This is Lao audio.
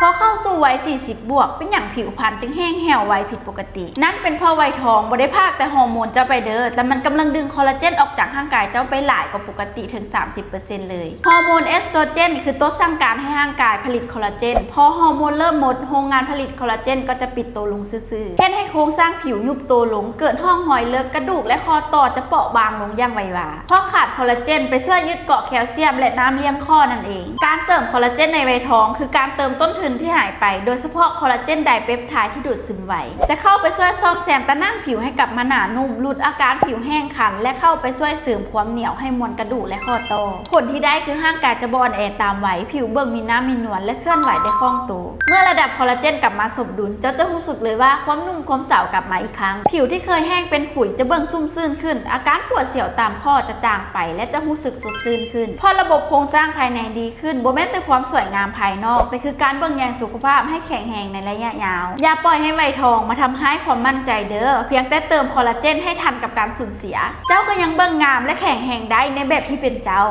ພໍເຂົ້າສູ່ໄວສີ່ສິບບວກ ເປັນຫຍັງຜິວພັນຈຶ່ງແຫ້ງແຫ້ວໄວຜິດປົກກະຕິ? ນັ້ນເປັນເພາະໄວທອງບໍ່ໄດ້ພາກແຕ່ຮໍໂມນເຈົ້າໄປເດີ, ແຕ່ມັນກຳລັງດຶງຄໍລາເຈນອອກຈາກຮ່າງກາຍເຈົ້າໄປຫຼາຍກວ່າປົກກະຕິເຖິງສາມສິບເປີເຊັນເລີຍ. ຮໍໂມນເອສໂຕຣເຈນຄືໂຕສັ່ງການໃຫ້ຮ່າງກາຍຜະລິດຄໍລາເຈນ. ພໍຮໍໂມນເລີ່ມໝົດ, ໂຮງງານຜະລິດຄໍລາເຈນກໍຈະປິດໂຕລົງຊື່ໆ, ເຮັດໃຫ້ໂຄງສ້າງຜິວຍຸບໂຕລົງ, ເກີດຮ່ອງຮອຍເລິກ, ກະດູກ ແລະ ຂໍ້ຕໍ່ຈະເປາະບາງລົງຢ່າງໄວວາ. ເພາະຂາດຄໍລາເຈນໄປຊ່ວຍຍຶດເກາະແຄລຊຽມ ແລະ ນ້ຳລ້ຽງຂໍ້ນັ້ນເອງ. ການເສີມຄໍລາເຈນໃນໄວທອງຄືການເຕີມຕົ້ນທຶນທີ່ຫາຍໄປ, ໂດຍສະເພາະຄໍລາເຈນໄດເປັບໄທທີ່ດູດຊຶມໄວ ຈະເຂົ້າໄປຊ່ວຍສ້ອມແຊມຕາໜ່າງຜິວໃຫ້ກັບມາໜານຸ້ມ, ຫຼຸດອາການຜິວແຫ້ງຄັນ ແລະ ເຂົ້າໄປຊ່ວຍເສີມຄວາມໜຽວໃຫ້ມວນກະດູກ ແລະ ຂໍ້ຕໍ່. ຜົນທີ່ໄດ້ຄືຮ່າງກາຍຈະບໍ່ອ່ອນແອຕາມໄວ, ຜິວເບິ່ງມີນ້ຳມີນວນ ແລະ ເຄື່ອນໄຫວໄດ້ຄ່ອງໂຕ. ເມື່ອລະດັບຄໍລາເຈນກັບມາສົມດຸນ, ເຈົ້າຈະຮູ້ສຶກເລີຍວ່າຄວາມນຸ້ມຄວາມສາວກັບມາອີກຄັ້ງ. ຜິວທີ່ເຄີຍແຫ້ງເປັນຂຸຍຈະເບິ່ງຊຸ່ມຊື່ນຂຶ້ນ, ອາການປວດສຽວຕາມຂໍ້ຈະຈາງໄປ ແລະ ຈະຮູ້ສຶກສົດຊື່ນຂຶ້ນ. ເພາະລະບົບໂຄງສ້າງພາຍໃນດີຂຶ້ນ, ບໍ່ແມ່ນແຕ່ຄວາມສວຍງາມພາຍນອກ, ແຕ່ຄືການເບິ່ງແຍງສຸຂະພາບໃຫ້ແຂງແຮງໃນໄລຍະຍາວ. ຢ່າປ່ອຍໃຫ້ໄວທອງມາທຳຮ້າຍຄວາມໝັ້ນໃຈເດີ, ພຽງແຕ່ເຕີມຄໍລາເຈນໃຫ້ທັນກັບການສູນເສຍ, ເຈົ້າກໍຍັງເບິ່ງງາມ ແລະ ແຂງແຮງໄດ້ໃນແບບທີ່ເປັນເຈົ້າ.